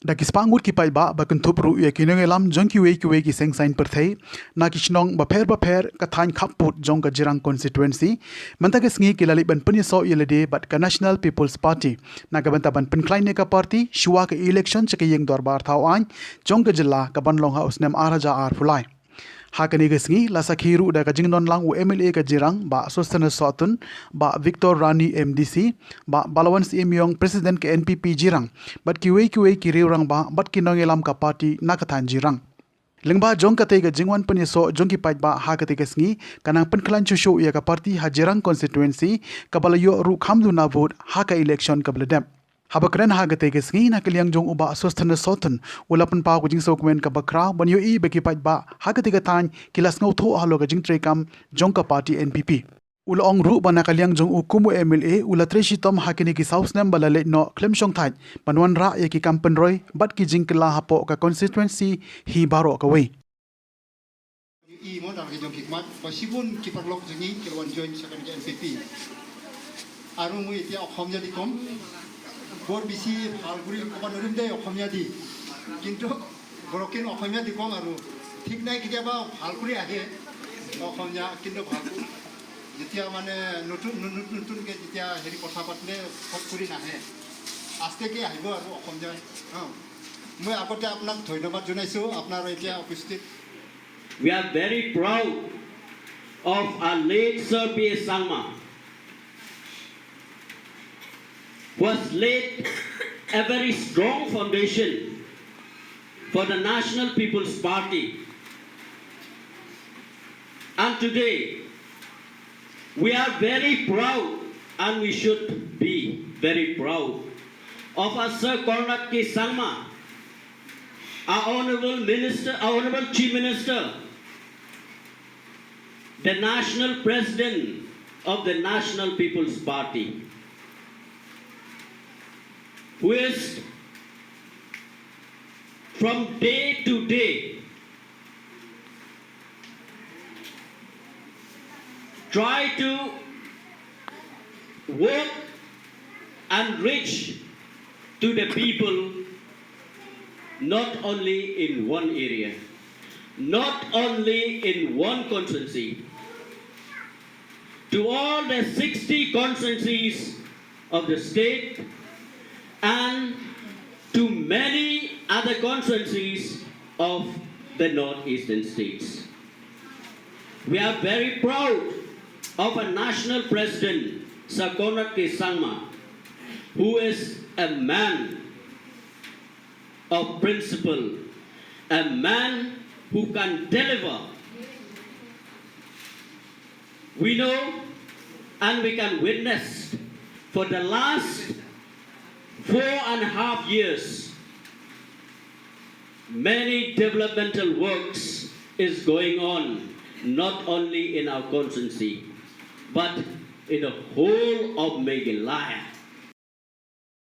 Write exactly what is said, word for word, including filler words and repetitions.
Da ki spah ngut ki paidbah ba kynthup ruh ïa ki nongïalam jong kiwei kiwei ki seng saiñ pyrthei na ki shnong bapher bapher ka thaiñ khappud jong ka Jirang constituency, mynta ka sngi ki la leit ban pynïasoh ïa lade bad ka National People's Party na ka bynta ban pynkhlaiñ ïa ka party shuwa ka election sha ka ïing dorbar thaw aiñ jong ka jylla ka ban long ha u snem ar hajar arphew lai. Ha kane ka sngi la sakhi ruh da ka jingdon lang u M L A ka Jirang, Bah Sosthenes Sohtun, Bah Victor Rani M D C, Bah Balawan Syiem Ïong, President ka N P P Jirang, bad kiwei kiwei ki riew rangbah bad ki nongïalam ka party na ka thaiñ Jirang. Lyngba jong katei ka jingwan pynïasoh jong ki paidbah ha katei ka sngi, ka nang pynkhlaiñ shuh shuh ïa ka party ha Jirang constituency, kaba la ïoh ruh kham duna vote ha ka election kaba la dep. Haba kren ha katei ka sngi na ka liang jong u Bah Sosthenes Sohtun, u la pynpaw ka jingsngewkmen kaba khraw ban ïohi ba ki paidbah ha katei ka thaiñ ki la sngewthuh halor ka jingtreikam jong ka party N P P. U la ong ruh ba na ka liang jong u kum u M L A u la trei shitom ha kine ki saw snem ba la leit noh khlem shongthait ban wanrah ïa ki kam pynroi bad ki jingkylla hapoh ka constituency hi baroh kawei. I mo, da ki jong ki khmat ba shibun ki paralok jong ngi ki la wan join sha kane ka N P P. Aru mui itia Okhomia di kom. Bor bisi Phalkuri ko ban rim dei Okhomia di. Kintu borokin Okhomia di kom aru. Thik nai ki jaba Phalkuri ahe. Okhomia kintu Phalkuri. Jitia mane nutun nutun nutun ke jitia heri kotha patne Phalkuri nahe. Aste ke ahibo aru Okhomia. Ha. Mui akote apnak dhonnobad janaisu apnar itia upisthit. We are very proud of our late Sir P A Sangma, who has laid a very strong foundation for the National People's Party. And today, we are very proud, and we should be very proud, of our Sir Conrad K Sangma, our Honorable Minister, our Honorable Chief Minister, the National President of the National People's Party, who is from day to day try to work and reach to the people, not only in one area, not only in one constituency, to all the sixty constituencies of the state and to many other constituencies of the northeastern states. We are very proud of a national president, Sir Conrad K Sangma, who is a man of principle, a man who can deliver. We know and we can witness for the last four and a half years, many developmental works is going on, not only in our constituency, but in the whole of Meghalaya.